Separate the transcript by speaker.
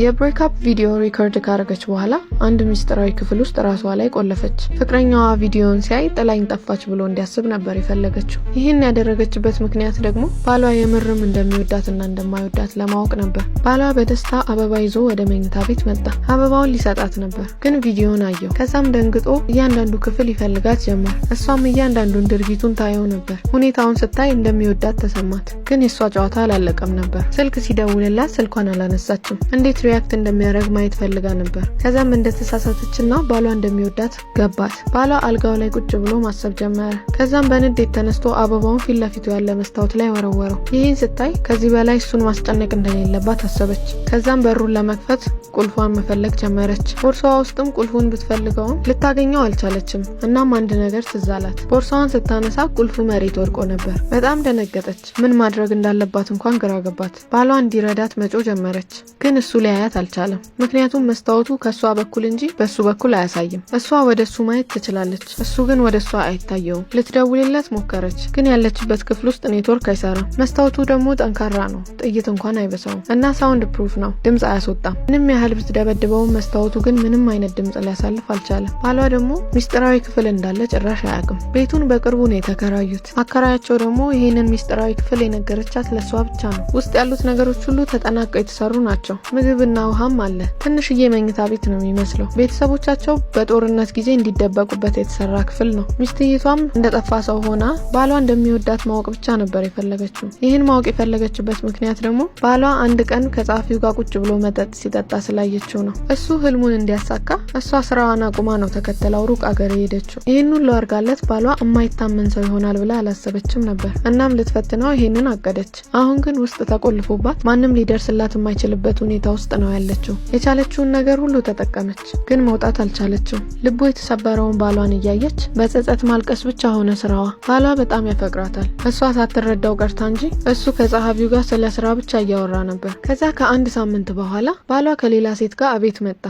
Speaker 1: የ breakup ቪዲዮ record ካረገች በኋላ አንድ ምስጢራዊ ክፍል ውስጥ ራሷ ላይ ቆለፈች። ፍቅረኛዋ ቪዲዮን ሲያይ ጥላኝ ጠፋች ብሎ እንዲያስብ ነበር የፈለገችው። ይህን ያደረገችበት ምክንያት ደግሞ ባሏ የምርም እንደሚወዳትና እንደማይወዳት ለማወቅ ነበር። ባሏ በደስታ አበባ ይዞ ወደ መኝታ ቤት መጣ። አበባውን ሊሰጣት ነበር፣ ግን ቪዲዮን አየው። ከዛም ደንግጦ እያንዳንዱ ክፍል ይፈልጋት ጀመር። እሷም እያንዳንዱን ድርጊቱን ታየው ነበር። ሁኔታውን ስታይ እንደሚወዳት ተሰማት። ግን የእሷ ጨዋታ አላለቀም ነበር። ስልክ ሲደውልላት ስልኳን አላነሳችም። እንዴት react እንደሚያደርግ ማየት ፈልጋ ነበር። ከዛም እንደተሳሳተችና ባሏ እንደሚወዳት ገባት። ባሏ አልጋው ላይ ቁጭ ብሎ ማሰብ ጀመረ። ከዛም በንዴት ተነስቶ አበባውን ፊት ለፊቱ ያለ መስታወት ላይ ወረወረው። ይህን ስታይ ከዚህ በላይ እሱን ማስጨነቅ እንደሌለባት አሰበች። ከዛም በሩን ለመክፈት ቁልፏን መፈለግ ጀመረች። ቦርሳዋ ውስጥም ቁልፉን ብትፈልገውም ልታገኘው አልቻለችም። እናም አንድ ነገር ትዝ አላት። ቦርሳዋን ስታነሳ ቁልፉ መሬት ወድቆ ነበር። በጣም ደነገጠች። ምን ማድረግ እንዳለባት እንኳን ግራ ገባት። ባሏ እንዲረዳት መጮህ ጀመረች። ግን እሱ ሊያያት አልቻለም። ምክንያቱም መስታወቱ ከእሷ በኩል እንጂ በእሱ በኩል አያሳይም። እሷ ወደ እሱ ማየት ትችላለች፣ እሱ ግን ወደ እሷ አይታየውም። ልትደውልለት ሞከረች፣ ግን ያለችበት ክፍል ውስጥ ኔትወርክ አይሰራም። መስታወቱ ደግሞ ጠንካራ ነው፣ ጥይት እንኳን አይበሳውም እና sound proof ነው፣ ድምፅ አያስወጣም። ምንም ያህል ብትደበድበውም መስታወቱ ግን ምንም አይነት ድምፅ ሊያሳልፍ አልቻለም። ባሏ ደግሞ ሚስጥራዊ ክፍል እንዳለ ጭራሽ አያውቅም። ቤቱን በቅርቡ ነው የተከራዩት። አከራያቸው ደግሞ ይህንን ሚስጥራዊ ክፍል የነገረቻት ለእሷ ብቻ ነው። ውስጥ ያሉት ነገሮች ሁሉ ተጠናቀው የተሰሩ ናቸው። ምግብና ውሃም አለ። ትንሽዬ መኝታ ቤት ነው የሚመስለው። ቤተሰቦቻቸው በጦርነት ጊዜ እንዲደበቁበት የተሰራ ክፍል ነው። ሚስትይቷም እንደጠፋ ሰው ሆና ባሏ እንደሚወዳት ማወቅ ብቻ ነበር የፈለገችው። ይህን ማወቅ የፈለገችበት ምክንያት ደግሞ ባሏ አንድ ቀን ከጸሐፊው ጋር ቁጭ ብሎ መጠጥ ሲጠጣ ስላየችው ነው። እሱ ህልሙን እንዲያሳካ እሷ ስራዋን አቁማ ነው ተከትላው ሩቅ አገር የሄደችው። ይህን ሁሉ አድርጋለት ባሏ የማይታመን ሰው ይሆናል ብላ አላሰበችም ነበር። እናም ልትፈትነው ይሄንን አቀደች። አሁን ግን ውስጥ ተቆልፎባት ማንም ሊደርስላት የማይችልበት ሁኔታ ውስጥ ነው ያለችው። የቻለችውን ነገር ሁሉ ተጠቀመች፣ ግን መውጣት አልቻለችም። ልቡ የተሰበረውን ባሏን እያየች በጸጸት ማልቀስ ብቻ ሆነ ስራዋ። ባሏ በጣም ያፈቅራታል። እሷ ሳትረዳው ቀርታ እንጂ እሱ ከጸሐፊው ጋር ስለ ስራ ብቻ እያወራ ነበር። ከዛ ከአንድ ሳምንት በኋላ ባሏ ከሌላ ሴት ጋር አቤት መጣ።